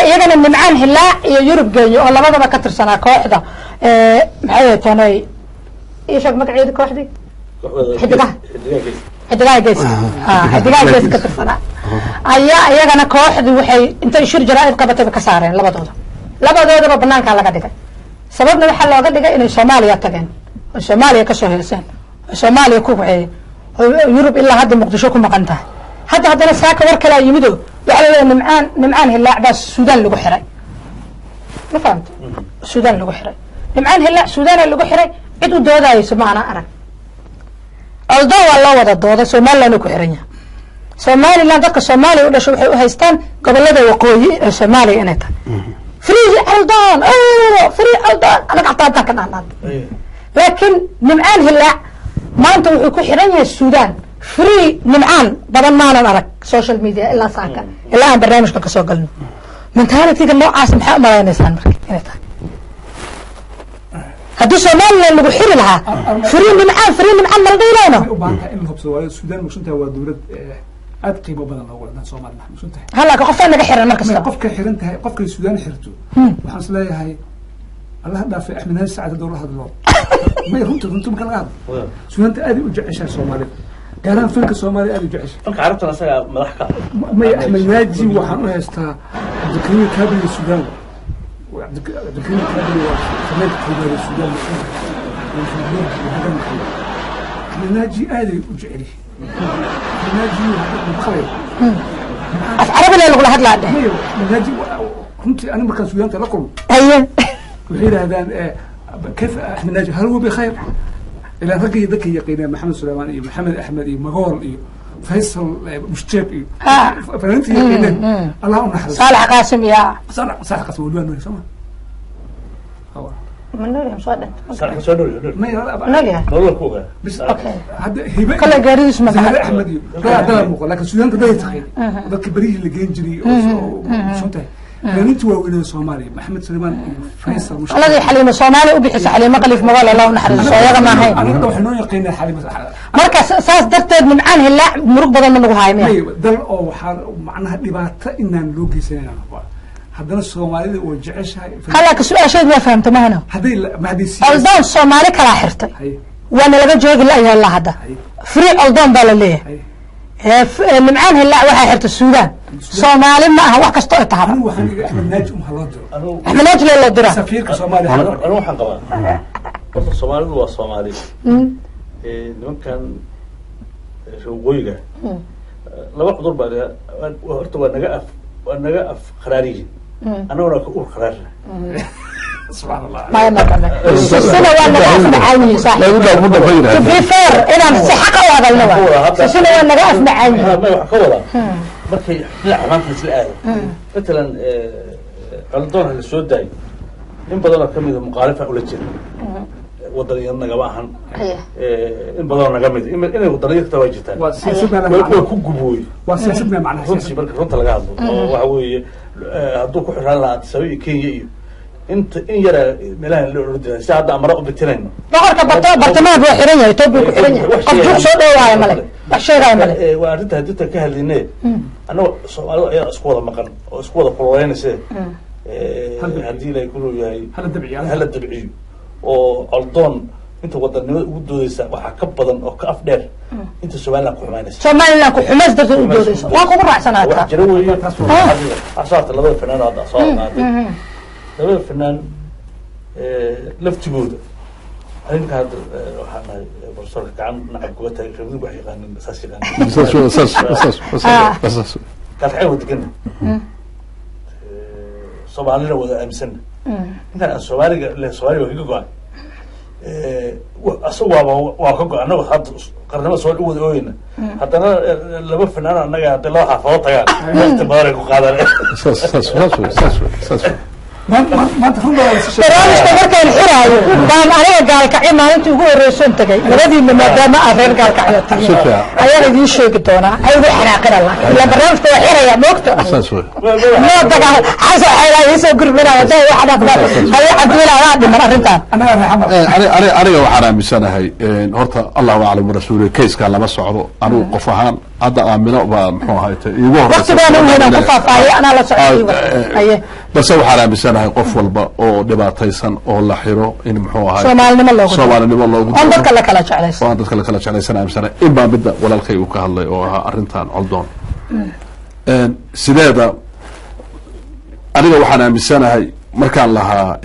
Iyagana Nimcaan Hilaac iyo Yurub Geeyo oo labadaba ka tirsanaa kooxda, maxay tanay, ii sheeg magaceedi kooxdii, Xidigaha. Xidigaha Geeska, Xidigaha Geeska ka tirsanaa ayaa iyagana kooxdii waxay intay shir jaraa'id qabatayba ka saareen labadooda. Labadoodaba banaankaa laga dhigay. Sababna waxaa looga dhigay inay Soomaaliya tageen oo Soomaaliya kasoo heeseen oo Soomaaliya ku waxeeyeen oo Yurub ilaa hadda Muqdisho ku maqan tahay. Hadda haddana saaka war kalaa yimido, waxaa laleeyahay Nimcaan Hilaac baa Suudaan lagu xiray. Ma fahamta? Suudaan lagu xiray Nimcaan Hilaac, Suudaana lagu xiray. Cid u doodayso ma ana arag. Although waa loo wada dooday, Somaliland ku xiran yahay. Somaliland dadka Soomaaliya u dhashay waxay u haystaan gobolada waqooyi ee Soomaaliya inay tahay. Free Coldoon, free Coldoon, anaga xataa intaan ka dhahnaan, laakiin Nimcaan Hilaac maanta wuxuu ku xiran yahay Suudaan. Free Nimcaan badan maanan arag social media ilaa saaka, ilaa aan barnaamijka kasoo galno. Mentalityga noocaas maxaa umalaynaysaan marka inay tahay? Haddii Somaliland lagu xiri lahaa, free Nimcaan, free Nimcaan mala dhihilayno. Waxay u baahan tahay in la hubsado, waayo Suudaan mugsantahay waa dowlad aad qiimo badan loogu wadan Soomaaliya, mugsantahay. Halaka qofaa naga xiran mar kasta. Qofka xiran tahay, qofkay Suudaan xirto, waxaan is leeyahay Allah dhaafay Axmed Naaji Sacad hadduu la hadlo. May, runta marka laga hadlo, Suudaanta aad ay u jeceshahay Soomaalida, gaar ahaan fanka Soomaaliya aad u jeceshahay. Fanka Carabtana asagaa madax ka ah. May, Axmed Naaji waxaan u haystaa Cabdikariim Kaabili Suudaan. Cabdikariim Kaabili waa fanaanka koowaad ee Suudaan. Axmed Naaji aaday u jecel yihiin. Axmed Naaji maqlayo. Af Carabina lagula hadlaa dheh. May, Axmed Naaji runtii ani markaan Suudaanta la kulmo waxay yidhaahdaan كيف احمد ناجي، هل هو بخير؟ الى raggii dadka yaqiineen Maxamed Suleymaan iyo Maxamed Axmed iyo Magool iyo Faysal Mushjeeb iyo fanaaniinta yaqiineen, Allah u naxariisto. Saalax Qaasim iyo Saalax Qaasim wali waa nool, soo ma? Ma nool yahay? Soo dhintay. Saalax soo nool nool. May. Nool yahay. Nolol ku ogaa. Bis. Okay. Hadda hibe Kale gaaridiisu ma Zahre Axmed iyo dad dad muuqan, laakiin Suudaanta dad taqeen dadka berihii la geen jiray oo suntahay fanaaniinta waaweyn ee Soomaaliya, Maxamed Suleymaan iyo Faysal Mushjeeb. Qoladii Xaliimo Soomaaliya u bixisa, Xaliimo Khaliif Magool, Allah u naxariiso, ayaga ma ahayn? Anaga waxay noo yaqiinaa Xaliimo. Marka saas darteed Nimcaan Hilaac murug badan ma nagu hayo miya? May, dal oo waxaa macnaha dhibaato inaan loo geysanayna, haddana Soomaalida way jeceshahay. Halaka su-aasheed waa fahamta mahano? Hadday ma hadday siyaasi Coldoon Soomaali kalaa xirtay. Waana laga joogi la-yahay ilaa hadda. Free Coldoon baa la leeyahay. Nimcaan Hilaac waxaa xirtay Suudaan, Soomaali ma aha, wax kasta oo tahaba. Anigu waxaan iga Axmed Naaji um haloo diro. Anigu Axmed Naaji loo diraa. Safiirka Soomaaliya haloo anigu waxaan qabaa horta Soomaalidu waa Soomaali. Nimankan reer waqooyiga laba cudur baa horta waa naga af kharaariyiin, annaguna ka ur kharaarna. Subxaan Allah. Maya, maya, maya, sisina waa naga af macaan yihiin, saaxiib. To be fair, inaan si xaqa u hadalno waa sisina waa naga af macaan yihiin. May, waxaan ka wadaa markay dhinaca maanta isla aado, matalan Coldoon ha la soo daayo, in badanoo kamida muqaalifa ula jira wadaniyad nagama ahan. In badanoo naga mid inay wadaniyad ka waa jirtaan. Waa siyaasad baa waa ku gubooy. Waa siyaasad baa macnaha. Runtii marka runta laga hadlo oo waxa weeye hadduu ku xiraan lahaa Addis Ababa iyo Kenya iyo inta in yara meelahan la oran jiray si hadda amara u bitinayno. Boqorka barto bartamaha buu xiran yahay, Etoobiya ku xiran yahay. Qof juuq soo dhowaayo male, wax sheegaayo male. Waa arrinta hadinta ka hadline, annaga Soomaalida ayaa isku wada maqan oo isku wada kululeynayse. Haddii Ilahay kuluu yahay hala dabciyo. Hala dabciyo oo Coldoon inta wadanimada ugu doodeysa waxaa ka badan oo ka af dheer inta Somaliland ku xumaynaysa. Somaliland ku xumays darteed u doodeyso, waan kugu raacsanaata. Wax jira weeye. Waxaa soo hartay labada fanaan oo hadda soo qaaday, labada fanaan laftigooda arrinka hadda waxaan nahay professorka gacan nacab kuga taagay reer wax yaqaanin saas yaqaanin. Saas saas saas saas. Kaalkacay wada degana, Soomaalina wada aaminsana intaan aan Soomaaliga le Soomaaliga waa kaga go-an, asagu waaba waa ka go-an. Annagu hadda qarnimada Soomaali u wada ooyeyna, haddana laba fanaan annaga hadday laba xaafadood tagaan waqti badan ay ku qaadaan. Saas saas saas wey, saas wey, saas wey. Maanta run baa la sheegay. Barnaamijka markaan xiraayo baan aniga Gaalkacyo maalintii ugu horreysoon tagay, labadiina maadaama aad reer Gaalkacyo tihiin Si fiican. ayaan idiin sheegi doonaa. Ay igu xanaaqina laakiin ilaan barnaamijka waa xiraya, moogta. Saas wey. Noo dagaal Xasan xeelaa iisoo gurminaya day waxa dhaqda haye Cabdulla adaa dhiman arrintan. Annaga reexamar. Aniga waxaan aaminsanahay horta, Allahu aclam rasuuli, kayskaa lama socdo. Anigu qof ahaan Hadda Aamino baa muxuu ahayte iigu horeysa. Waqtigaana u weynaan ku faahfaahiyay, anaa la socday. Haye. Balse waxaan aaminsanahay qof walba oo dhibaataysan oo la xiro in muxuu ahay Soomaalinimo loogu daro. Soomaalinimo loogu oon daro. Dadka la kala jeclaysto. Oo aan dadka la kala jeclaysan aaminsanahay. In baa midda walaalkay uu ka hadlay oo ahaa arrintan Coldoon. Sideeda aniga waxaan aaminsanahay markaan lahaa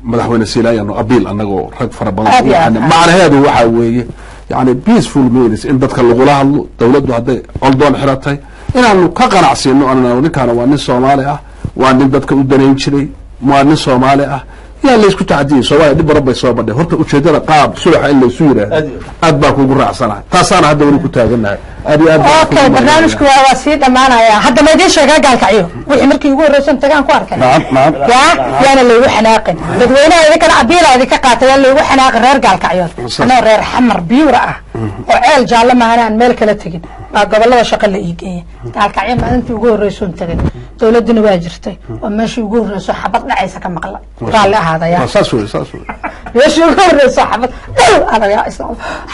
madaxweyne Siilaayano abiil anagoo rag fara badan Aad iyo aad. Macnaheedu waxaa weeye yani peaceful means in dadka lagula hadlo. Dawladdu hadday Coldoon xiratay, inaanu ka qanacsiino anna ninkaana waa nin Soomaali ah, waa nin dadka u danayn jiray, waa nin Soomaali ah, yaa laysku tacdiyey. Soomaaliya dhib badan bay soo badhay. Horta ujeedada qaab sulaxa in laysu yidhaahdo Aad iyo aad baa kugu raacsanahay, taasaana hadda weli ku taagannahay. Aad iyo aad baan Okay. kugu Barnaamijku waa sii dhamaanaya. Hadda ma idiin sheegaa Gaalkacyo wixii markii ugu horreysan tagaan ku arkay? Nacam, nacam. Ya yaana laygu xanaaqin dadweynaha, idinkana abiila idinka qaatay, yaa laygu xanaaqin reer Gaalkacyood. Anoo reer Xamar biyuura ah oo Ceel Jaalle maahane aan meel kala tegin baa gobolada shaqo la ii geeyay. Gaalkacyo maalintii ugu horreysoon tegay, dowladuna waa jirtay oo meeshii ugu horreyso xabad dhacaysa ka maqla. Raalli ahaadaya. Waa saas wey, saas wey. Meeshii ugu horreyso xabad dhow adaga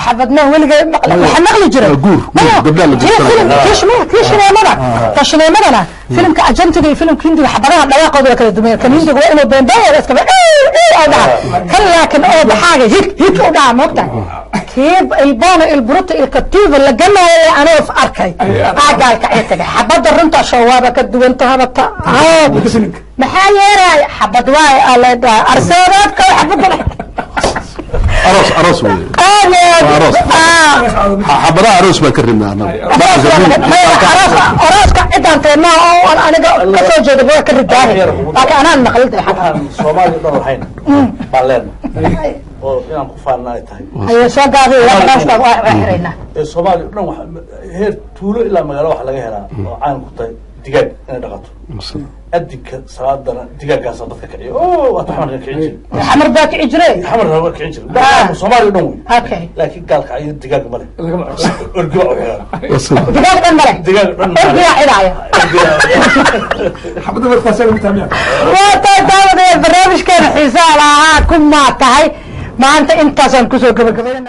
xabadna weligay maqla, waxaa maqli jiray. Waa guur, guur, gabdhaha la guursanaya. Kii shineemada, ta shineemadana, filimka ajantiga iyo filimka Hindiga xabadaha dhawaaqooda waa kala duwan. Kan Hindiga waa inuu beenbeen iskaba oo dhaha kan, laakiin oo baxaaga hig hig u dhaha moogta. Kii il buono, il brutto, il cattivo la gamaayo anoo arkay aa Gaalkacyo tagay. Xabadda runta shawaaba ka duwan tahabata. Filimka. Maxaa yeelay xabad waay aa la dhaha arseedaadka xabadda. Aroos, aroos wey. Aad iyo aad. Aroos. Xabadaha aroos baan ka ridnaa annagu. Arooska cidaan teedmaa oo aan aniga ka soo jeeda waa ka ridaani, laakiin anaan maqlin dee xabad. Waxaan Soomaaliya dhan lahayn baan leenahay oo inaan ku faanna ay tahay. Haye, soo gaabiyo, barnaamijka waa xiraynaa. Ee Soomaaliya dhan wax heer tuulo ilaa magaalo waxa laga helaa oo caan ku tahay digaag inay dhaqato. Adinka salaadana digaaggaasa dadka kiciyo oo waata Xamarka kicin jiray. Xamar baa kici jiray. Xamarna waa kicin jiray Soomaaliya dhan wey. Laakiin gaalka ayo digaag male, Lagama codsan. Orgi baa u xiran. Digaag dhan male. Digaag dhan male. Orgiyaa cidaaya. Xabadda markaas lagu taamiya. Waa tahay daawadee, barnaamijkeena xiisaha lahaa ku maa tahay maanta intaasaan kusoo gabagabaynana.